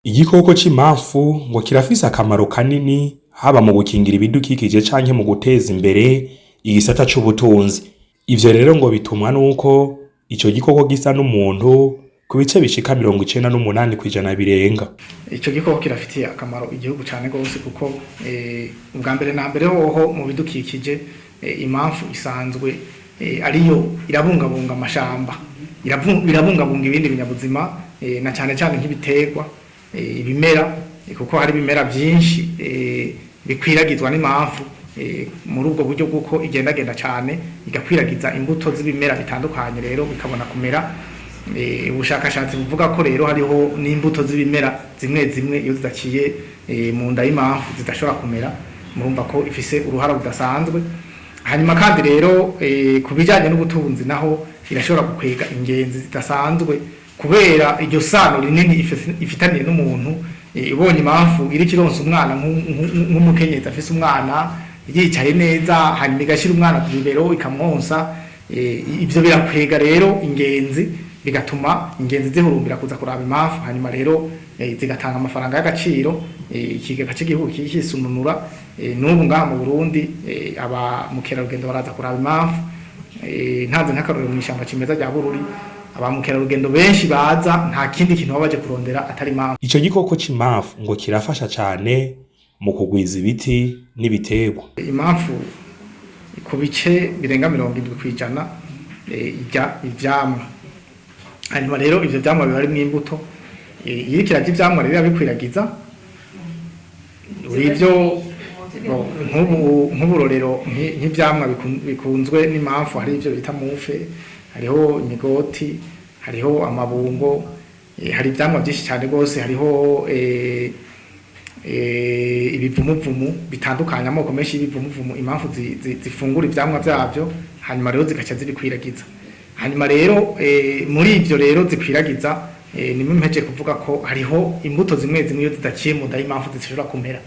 Igikoko c'imamfu ngo kirafise akamaro kanini haba mu gukingira ibidukikije canke mu guteza imbere igisata c'ubutunzi. Ivyo rero ngo bitumwa nuko ico gikoko gisa n'umuntu ku bice bishika 98% birenga. Ico gikoko kirafitiye akamaro igihugu cane gose kuko ubwa mbere na mbere hoho mu bidukikije, impamvu isanzwe ariyo irabungabunga amashamba, irabungabunga ibindi binyabuzima, na cane cane nk'ibiterwa, ibimera, kuko hari ibimera vyinshi bikwiragizwa n'impamvu muri ubwo buryo bw'uko igendagenda cane igakwiragiza imbuto z'ibimera bitandukanye, rero bikabona kumera. Ubushakashatsi buvuga ko rero hariho n'imbuto z'ibimera zimwe zimwe iyo zidaciye mu nda y'impamvu zidashobora kumera. Murumva ko ifise uruhara rudasanzwe. Hanyuma kandi rero ku bijyanye n'ubutunzi naho irashobora gukwega ingenzi zidasanzwe kubera iryo sano rinini ifitaniye n'umuntu. Ibonye impamvu iriko ironsa umwana, nk'umukenyezi afise umwana yicaye neza, hanyuma igashyira umwana ku bibero ikamwonsa, ivyo birakwega rero ingenzi, bigatuma ingenzi zihurumbira kuza kuraba impamvu, hanyuma rero zigatanga amafaranga y'agaciro, ikigega cy'igihugu kikisununura. N'ubu ngaha mu Burundi aba mukerarugendo baraza kuraba impamvu. Ntanze nk'akarorero, mu ishyamba kimeza rya Bururi aba mukerarugendo benshi baza nta kindi kintu baba baje kurondera atari impamvu. Ico gikoko c'imamfu ngo kirafasha cane mu kugwiza ibiti n'ibiterwa. Impamvu ku bice birenga 70% irya ivyamwa. Hanyuma rero ivyo vyamwa biba harimwo imbuto. Iyo iriko irarya ivyamwa rero irabikwiragiza. Ivyo nk'ubu nk'uburorero nk'ivyamwa bikunzwe n'impamvu, hari ivyo bita mufe, hariho imigoti, hariho amabungo, hari ivyamwa vyinshi cane rwose, hariho ibivumuvumu bitandukanye, amoko menshi y'ibivumuvumu. Impamvu zifungura ivyamwa vyavyo, hanyuma rero zigaca zibikwiragiza. Hanyuma rero muri ivyo rero zikwiragiza, nimwe mpeje kuvuga ko hariho imbuto zimwe zimwe iyo zidaciye mu nda y'impamvu zishobora kumera.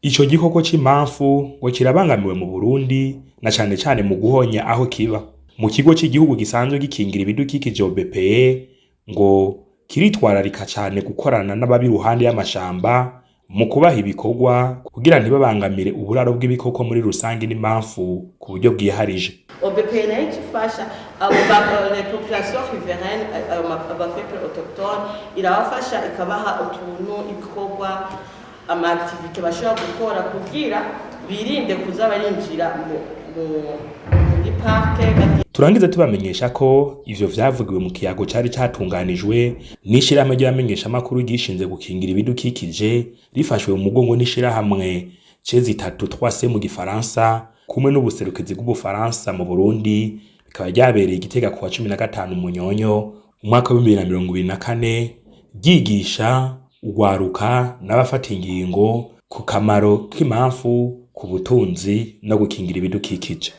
Ico gikoko c'imamfu ngo kirabangamiwe mu Burundi na cane cane mu guhonya aho kiba. Mu kigo c'igihugu gisanzwe gikingira ibidukikije OBPE ngo kiritwararika cane gukorana n'ababa iruhande y'amashamba mu kubaha ibikorwa kugira ntibabangamire uburaro bw'ibikoko muri rusange n'impamvu ku buryo bwiharije. OBPE nayo icyo ifasha abo les populations riveraines, ayo aba peuples autochtones, irabafasha ikabaha utuntu, ibikorwa, ama activités bashobora gukora kugira birinde kuza barinjira muri parc. Turangize tubamenyesha ko ivyo vyavugiwe mu kiyago cari catunganijwe n'ishirahamwe ry'abamenyeshamakuru ryishinze gukingira ibidukikije, rifashwe mu mugongo n'ishirahamwe C3 3C mu gifaransa kumwe n'ubuserukizi bw'Ubufaransa mu Burundi, bikaba ryabereye i Gitega kuwa 15 Munyonyo umwaka wa 2024, ryigisha urwaruka n'abafata ingingo ku kamaro k'imamfu ku butunzi no gukingira ibidukikije.